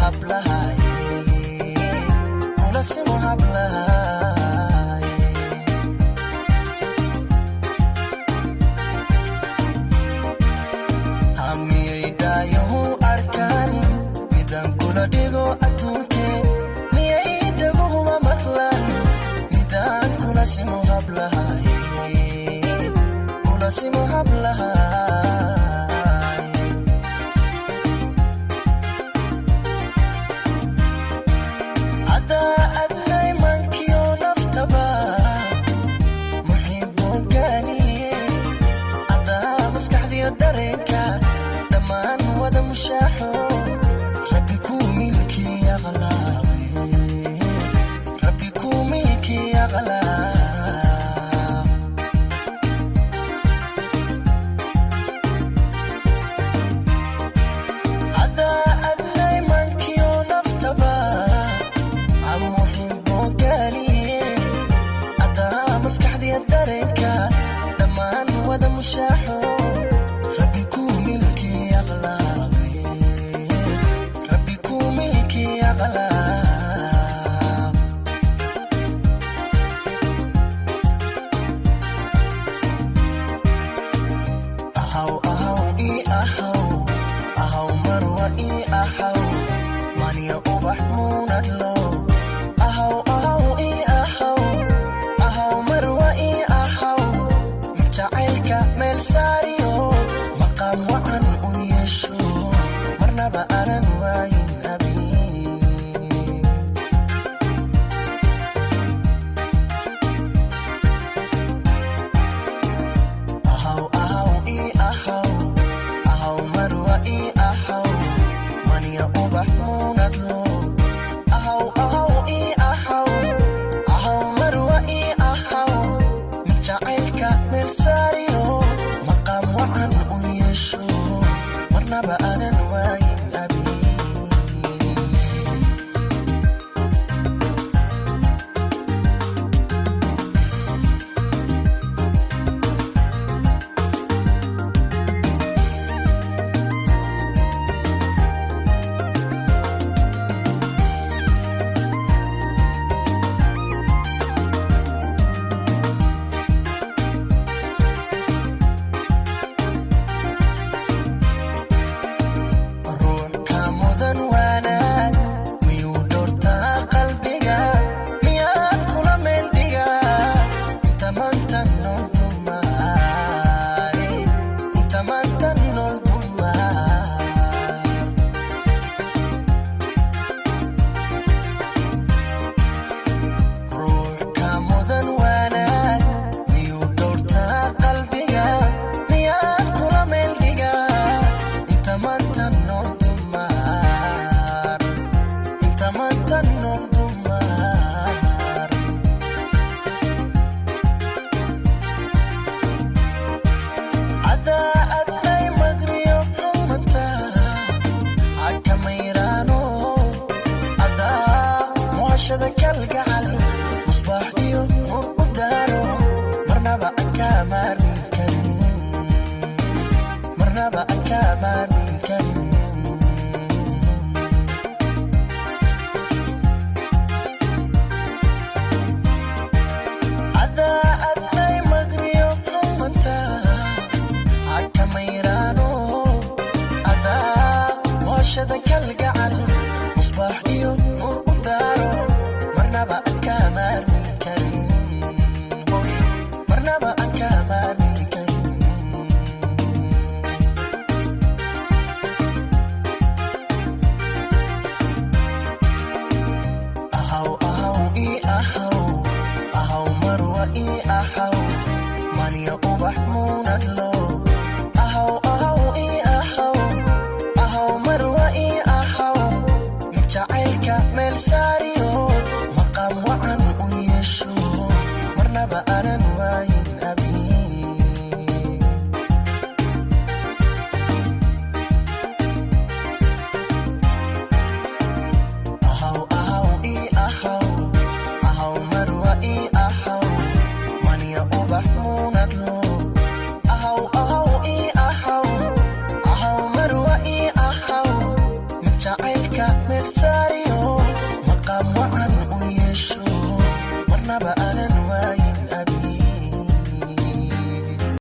hablahay, kula simo hablahay. Hamiyay dhaayuhu arkaan midaan kula dhigo adduunke, miyay dhaguhuba maqlaan midaan kula simo hablahay, kula simo hablahay. Adaa adnay mankiyo naftaba muxiibbo gaaniye, adaa maskaxdiyo dareenka dhammaan wada mushaaxo, rabbi kuu milkiya qalaabe, rabbi kuu milkiya qalaab. Adaa adnay mankiyo naftaba amuxiibbo gaaniye, adaa maskaxdiyo dareenka dhammaan wada mushaaxo, rabbi kuu milkiya qalaabe, rabbi kuu milkiya qalaab. Ahaw ahaw ii ahaw, ahaw marwa ii ahaw, maniya ubax muunadlo. Ahaw ahaw ii ahaw, ahaw marwa ii ahaw, mid jacaylka meel saariyo maqaam wacan u yeesho, marnaba aanan waayin abi. Ahaw ahaw ii ahaw, ahaw marwa ii ahaw, maniya ubax muunadlo. Ahaw ahaw ii ahaw, ahaw marwa ii ahaw, mid jacaylka meel saariyo maqaam wacan u yeesho, marnaba aanan waayin abi. Ruux ka mudan wanaag miyuu dhortaa qalbiga, miyaad kula meel dhigaa inta maanta nool dumaare, inta maanta nool dumaar. Ruux ka mudan wanaag miyuu dhortaa qalbiga, miyaad kula meel dhigaa inta maanta nool dumaar, inta maanta nool dumaar. Adaa adnay magriyo xumanta hakamayraano, adaa muhashada kalgacal musbaax iyo nur u daaro, marnaba aan kaa maarmi karin, marnaba aan kaa maarmi karin. Adaa adnay magriyo xumanta hakamayraano, adaa muhashada kalgacal musbaax iyo